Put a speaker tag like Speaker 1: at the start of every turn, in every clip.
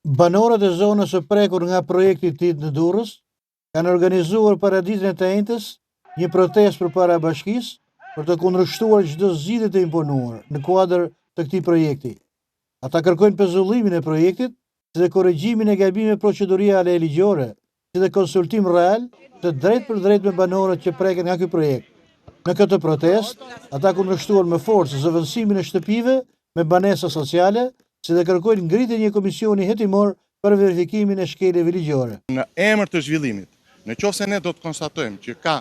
Speaker 1: Banorët e zonës së prekur nga projekti TID në Durrës kanë organizuar paraditen e të enjtes një protestë përpara bashkisë për të kundërshtuar çdo zgjidhje të imponuar në kuadër të këtij projekti. Ata kërkojnë pezullimin e projektit, si dhe korrigjimin e gabimeve proceduriale e ligjore, si dhe konsultim real të drejtpërdrejtë me banorët që preken nga ky projekt. Në këtë protestë, ata kundërshtuan me forcë zëvendësimin e shtëpive me banesa sociale, si dhe kërkojnë ngritjen e një komisioni hetimor për verifikimin e shkeljeve ligjore.
Speaker 2: Në emër të zhvillimit, në qoftë se ne do të konstatojmë që ka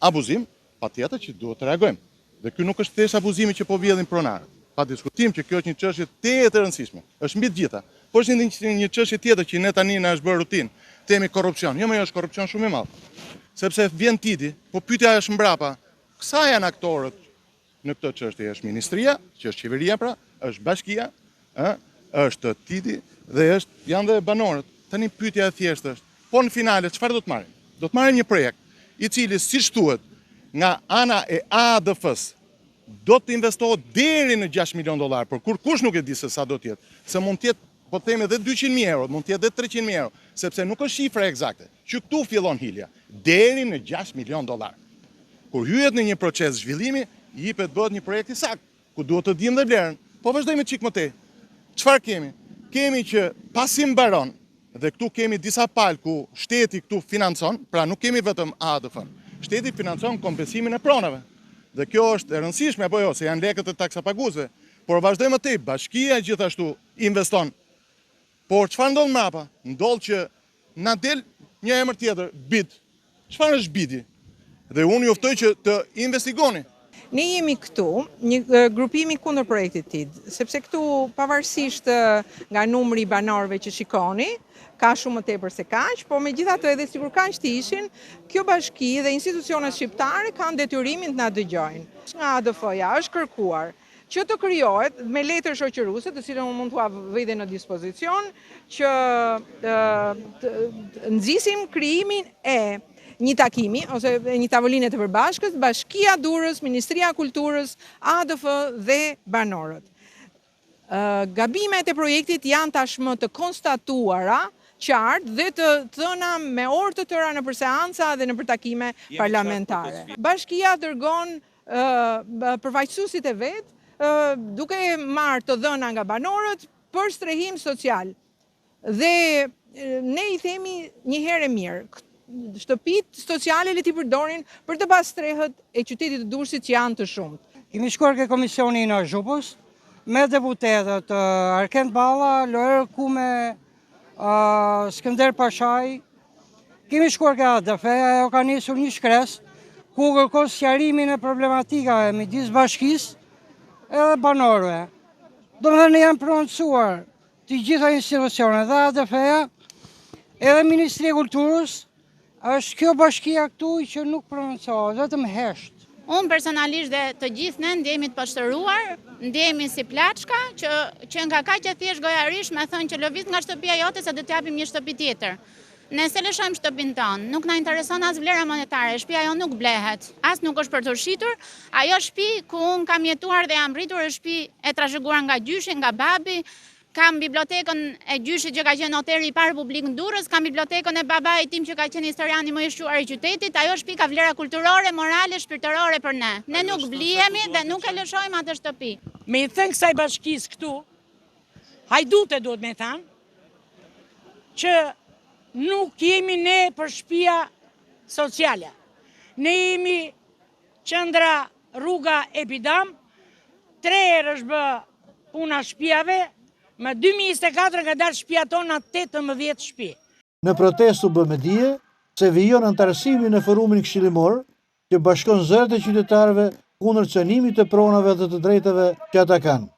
Speaker 2: abuzim, patjetër që duhet të reagojmë. Dhe ky nuk është thjesht abuzimi që po vjedhin pronarët. Pa diskutim që kjo është një çështje tejet e rëndësishme. Është mbi të gjitha. Por është një, një çështje tjetër që ne tani na është bërë rutinë. Themi korrupsion. Jo, më jo, është korrupsion shumë i madh. Sepse vjen TID-i, po pyetja është mbrapa. Sa janë aktorët në këtë çështje? Është ministria, që është qeveria pra, është bashkia, ë, është TID-i dhe është janë dhe banorët. Tani pyetja e thjeshtë është, po në finale çfarë do të marrim? Do të marrim një projekt i cili siç thuhet nga ana e AADF-s do të investohet deri në 6 milion dollar, por kurkush nuk e di se sa do të jetë, se mund të jetë po themi edhe 200.000 euro, mund të jetë edhe 300.000 euro, sepse nuk është shifra ekzakte. Që këtu fillon hilja, deri në 6 milion dollar. Kur hyhet në një proces zhvillimi, jipet bëhet një projekt i saktë, ku duhet të dimë dhe vlerën. Po vazhdojmë çik më tej. Çfarë kemi? Kemi që pasi mbaron dhe këtu kemi disa palë ku shteti këtu financon, pra nuk kemi vetëm AADF-n. Shteti financon kompensimin e pronave. Dhe kjo është e rëndësishme apo jo, se janë lekët e taksapaguesve. Por vazhdojmë më tej, bashkia gjithashtu investon. Por çfarë ndodh mbrapa? Ndodh që na del një emër tjetër, BID. Çfarë është BID-i? Dhe unë ju ftoj që të investigoni.
Speaker 3: Ne jemi këtu, një grupimi kundër projektit TID, sepse këtu pavarësisht nga numri i banorëve që shikoni, ka shumë më tepër se kaq, po megjithatë edhe sikur kaq të ishin, kjo bashki dhe institucionet shqiptare kanë detyrimin të na dëgjojnë. Nga AADF-ja është kërkuar që të krijohet me letër shoqëruese, të cilën unë mund t'ua vë dhe në dispozicion, që të nxisim krijimin e një takimi ose një tavoline të përbashkët, Bashkia Durrës, Ministria e Kulturës, AADF dhe banorët. Gabimet e projektit janë tashmë të konstatuara qartë dhe të thëna me orë të tëra nëpër seanca dhe nëpër takime parlamentare. Bashkia dërgon përfaqësuesit e vet duke marrë të dhëna nga banorët për strehim social. Dhe ne i themi një herë e mirë, shtëpitë sociale le t'i përdorin për të pastrehët e qytetit të Durrësit që janë të
Speaker 4: shumtë. Kemi shkuar ke komisioni i Zhupës me deputetët Arkend Balla, Loer Kume, Skënder Pashaj, kemi shkuar ke AADF, ajo ka nisur një shkresë ku kërkon sqarimin e problematikave midis bashkisë edhe banorëve. Domethënë janë prononcuar të gjitha institucionet dhe AADF-ja, edhe Ministria e Kulturës, Është kjo bashkia këtu që nuk prononcohet, vetëm
Speaker 5: hesht. Unë personalisht dhe të gjithë ne ndjehemi të poshtëruar, ndjehemi si plaçka që që nga kaq e thjeshtë gojarisht me thënë që lëviz nga shtëpia jote se do të japim një shtëpi tjetër. Ne s'e lëshojmë shtëpinë tonë, nuk na intereson as vlera monetare, shtëpia jonë nuk blehet, as nuk është për t'u shitur. Ajo shtëpi ku unë kam jetuar dhe jam rritur është shtëpi e trashëguar nga gjyshi, nga babi, Kam bibliotekën e gjyshit që ka qenë noteri i parë publik në Durrës, kam bibliotekën e babait tim që ka qenë historiani më i shquar i qytetit, ajo shtëpi ka vlera kulturore, morale, shpirtërore për ne. Ne nuk blihemi dhe nuk e lëshojmë atë shtëpi.
Speaker 6: Me i thënë kësaj bashkisë këtu, hajdute duhet me thanë, që nuk jemi ne për shpia sociale. Ne jemi Qendra rruga Epidam, tre herë është bë puna shpijave, më 2024 ka dalë shpia tona 18 shpi.
Speaker 1: Në protestë u bë me dije se vijon anëtarësimi në forumin këshillimor që bashkon zërat e qytetarëve kundër cenimit të pronave dhe të drejtave që ata kanë.